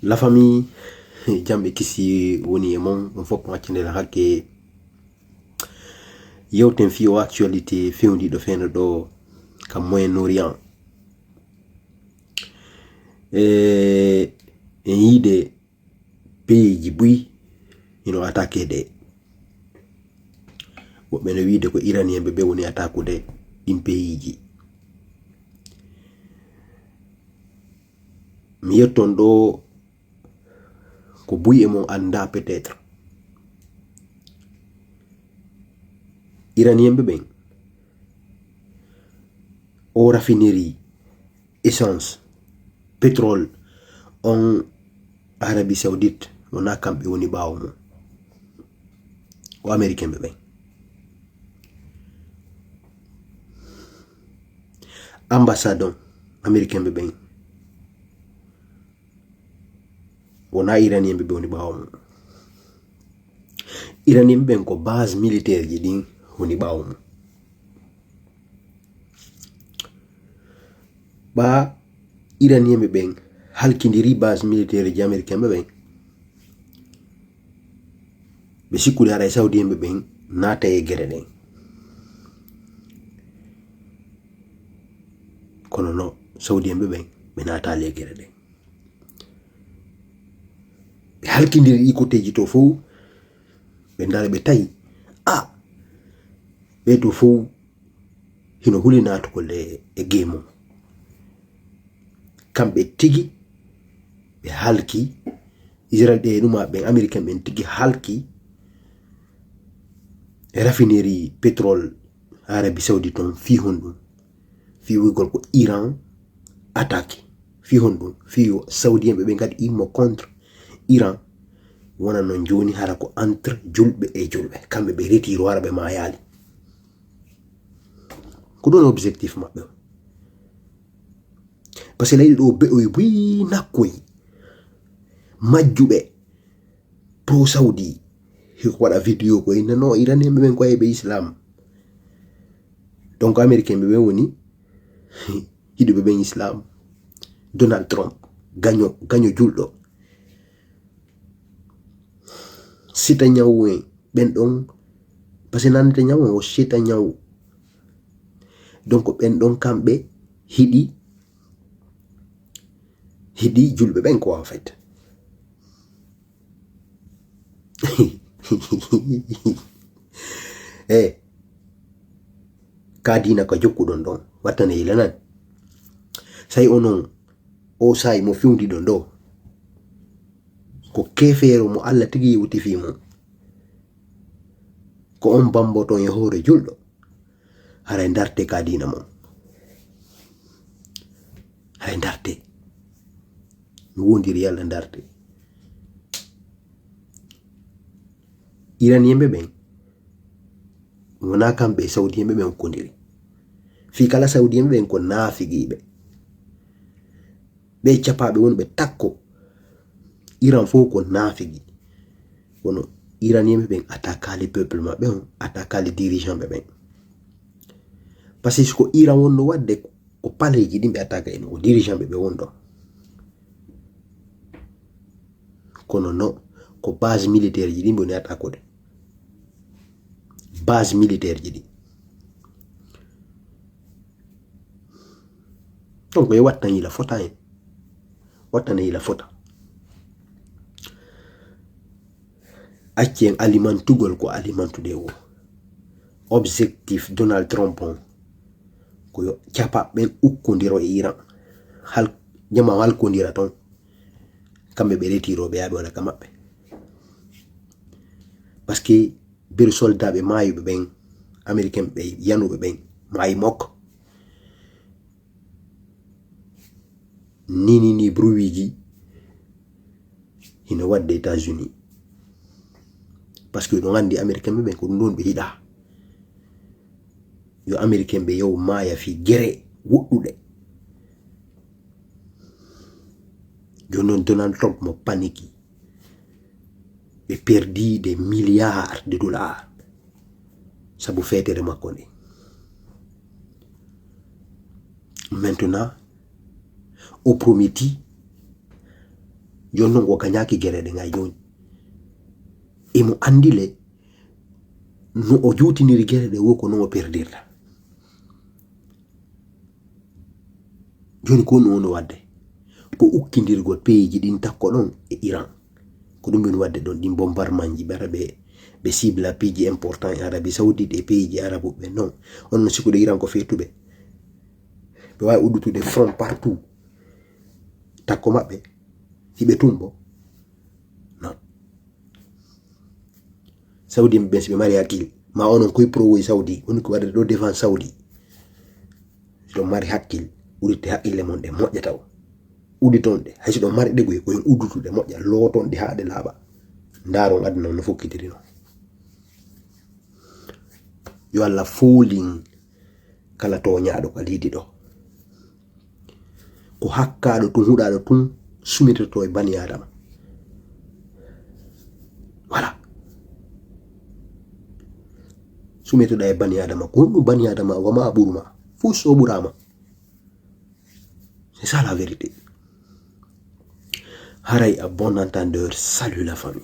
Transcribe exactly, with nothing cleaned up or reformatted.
La famille, jam e kisiyee woni e mon, on fof ko accandel hakke. Yewten fii oo actualité fewndiiɗo feeno ɗo ka Moyen-Orient. E, en yiide pays ji buy hino attaqué de. Woɓɓe no wiide ko Iranien ɓe ɓe woni attaqué de ɗin pays ji. Mi yetton ɗo ko buy e mon anndaa peut-être. Iranien ɓe ɓen, o raffinerie, essence, pétrole, on Arabie Saoudite, wonaa kamɓe woni ɓaawo mum. Ko Américain ɓe ɓen. Ambassade on, Américain ɓe ɓen. Wonaa Iranien ɓe ɓe woni ɓaawo mum. Iranien ɓe ɓen ko base militaire ji ɗin woni ɓaawo mum. Ɓaa Iranien ɓe ɓen halkindiri base militaire ji Américain ɓe ɓen. Ɓe sikkude haray Saoudien ɓe ɓen naata e gere ɗen. Kono no Saoudien ɓe ɓen ɓe naataali e gere ɗen. Ɓe halkindiri ɗi côtéji to fow, ɓe ndaara ɓe tawi, a, ɓee to fow hino huli naatugol e, e game on. Kamɓe tigi ɓe halki, Israel ɗe numa ɓen, Américain ɓen tigi halki raffinerie pétrole Arabie Saoudite on. Fii honɗum? Fii wi'ugol ko Iran attaqué. Fii honɗum? Fii yo Saoudien ɓe ɓen kadi immo contre Iran. Wona non jooni hara ko entre julɓe e julɓe. Kamɓe ɓe retiro hara ɓe maayaali. Ko ɗum objectif maɓɓe on. Parce que leyɗe ɗo be'oy buy nakkoy majjuɓe pro Saudi. Hiko waɗa vidéo ko inna no Iranien ɓe ɓen ko e ɓe Islam. Donc Américain ɓe ɓen woni hiɗuɓe ɓen Islam. Donald Trump, gaño, gaño julɗo. Sita ñawu en, ɓen ɗon, parce que nannita ñawu en o sita ñawu. Donc ɓen ɗon kamɓe hiɗi, hiɗi julɓe ɓen ko en fait. E ka diina ka jokkuɗon ɗon, wattane yila nan. Say onon, o saa'i mo fewndi ɗon ɗo, ko keefeero mo Alla tigi yewti fii mum. Ko on bamboton e hoore julɗo. Haray ndarte ka diina mon. Haray ndarte. Mi wondiri Alla ndarte. Iranien ɓe ɓen, wonaa kamɓe e Saoudien ɓe ɓen okkondiri. Fii kala Saoudien ɓe ɓen ko naafigiiɓe. Ɓe capaaɓe wonɓe takko. Iran fof ko naafigi. Kono Iranien ɓe ɓen attaquaali peuple maɓɓe on, attaquaali dirigeant ɓe ɓen. Parce que si ko Iran wonno waɗde, ko paleeji ɗin ɓe attaqué ɗum, ko dirigeant ɓe ɓe wonɗo. Kono no, ko base militaire ji ɗin ɓe woni attaqué de. Base militaire ji ɗin. Donc e wattan yila fota en. Wattan yila fota. Accen alimantugol ko alimantude o. Objectif Donald Trump on ko yo capa ɓen ukkondiro e Iran. Hal, jama halkondira ton. Kamɓe ɓe retiro ɓe yaaɓe wona ka maɓɓe. Parce que beru soldat ɓe maayuɓe ɓen, Américain ɓe yanuɓe ɓen, maayi mokko. Ni, ni, ni, bruit ji hino waɗde États-Unis. Parce que ɗon anndi Américain ɓe ɓen ko ɗum ɗon ɓe yiɗa. Yo Américain ɓe yaw maaya fii gere woɗɗuɗe. Jooni non Donald Trump mo paniki. Ɓe perdi des milliards de dollars. Sabu feetere makko nde. Maintenant, o prometi Jooni noon ko gañaaki gereɗe ngay jooni. Imo anndi le no o juutiniri gereɗe wo ko noon o perdirta. Jooni ko no woni waɗde? Ko ukkindirgol peyiiji ɗin takko ɗon e Iran. Ko ɗum woni waɗde ɗon ɗin bombardement ji ɓe ara ɓe ɓe cible piiji important e Arabie Saoudite e peyiiji arabu ɓe non. On no sikkude Iran ko feetuɓe. Ɓe waawi uddutude front partout. Takko maɓɓe hiɓe tumbo. Non. Saudi ɓen si ɓe mari hakkil ma onon koye prowoy Saudi woni ko waɗata ɗo défense Saudi. Si ɗon mari hakkil uditte hakkille mon ɗe moƴƴa taw. Uditon ɗe hay si ɗon mari ɗeguye koyen uddutude moƴƴa looton ɗe haa ɗe laaɓa. Ndaaron aduna no fokkitiri non. Yo Allah foolin kala tooñaaɗo ka leydi ɗo. Ko hakkaaɗo tun huɗaaɗo tun sumitoto e bani adama. Voilà. Sumitoɗa e bani adama ko honɗum bani adama wama a ɓuruma fuu so ɓurama. C'est ça la vérité. Haray à bon entendeur, salut la famille.